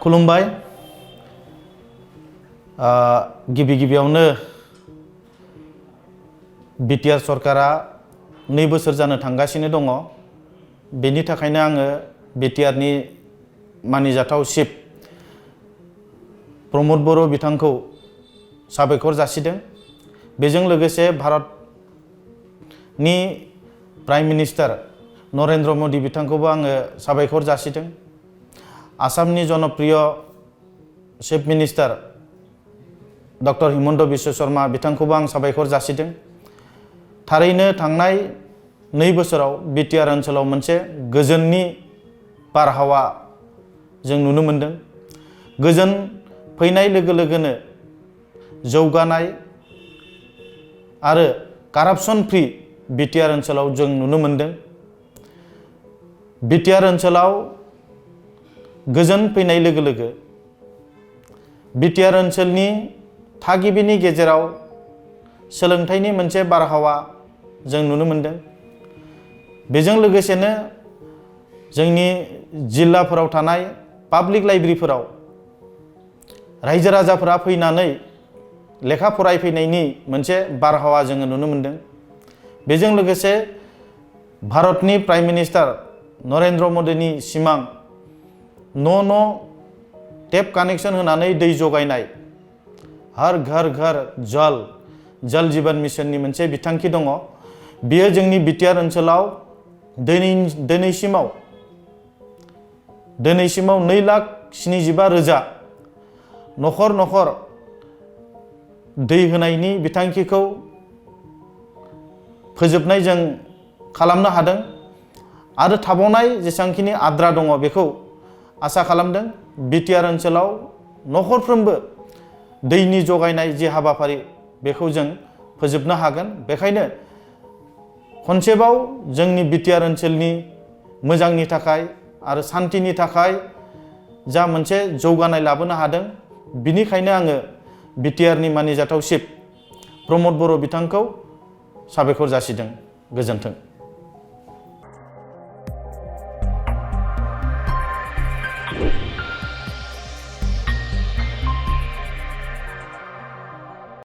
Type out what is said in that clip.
खुलुमबाय। गिबियावनो बिटिआर सरकारा 2 बोसोर जानो थांगासिनो दङ। बेनि थाखायनो आङो बिटिआरनि मानिजाथाव चिफ प्रमद बर' बिथांखौ साबायखर जासिदों। बेजों लोगोसे भारतनि प्राइम मिनिस्टार नरेन्द्र मोदी बिथांखौबो आङो साबायखर जासिदों। आसामनि जनप्रिय chief minister doctor Himanta Biswa Sharma बिथांखौबो आं साबायखर जासिदों। थारैनो थांनाय 2 बोसोराव बिटिआर ओनसोलाव मोनसे गोजोननि बारहावा जों नुनो मोनदों। गोजोन फैनाय लोगो लोगोनो जौगानाय आरो कारापसन फ्रि बिटिआर ओनसोलाव जों नुनो मोनदों। बिटिआर ओनसोलाव गोजोन फैनाय लोगो लोगो बिटिआर ओनसोलनि थागिबिनि गेजेराव सोलोंथाइनि मोनसे बारहावा जों नुनो मोनदों। बेजों लोगोसेनो जोंनि जिल्लाफोराव थानाय पाब्लिक लाइब्रेरिफोराव रायजो राजाफोरा फैनानै लेखा फरायफैनायनि मोनसे बारहावा जोङो नुनो मोनदों। बेजों लोगोसे भारतनि प्राइम मिनिस्टार नरेन्द्र मोदीनि सिमां न' टेप कानेक्शन होनानै दै जगायनाय हर घर घर जल जीवन मिशननि मोनसे बिथांखि दङ। बियो जोंनि बिटिआर ओनसोलाव दिनैसिमाव 2,75,000 नखर नखर दै होनायनि बिथांखिखौ फोजोबनाय जों खालामनो हादों आरो थाबावनाय जेसेबांखिनि आद्रा दङ बेखौ आसा खालामदों बिटिआर ओनसोलाव नखरफ्रोमबो दैनि जगायनाय जि हाबाफारि बेखौ जों फोजोबनो हागोन। बेखायनो खनसेबाव जोंनि बिटिआर ओनसोलनि मोजांनि थाखाय आरो सान्थिनि थाखाय जा मोनसे जौगानाय लाबोनो हादों, बिनिखायनो आङो बिटिआरनि मानिजाथाव चिफ प्रमद बर' बिथांखौ साबायखर जासिदों। गोजोन्थों।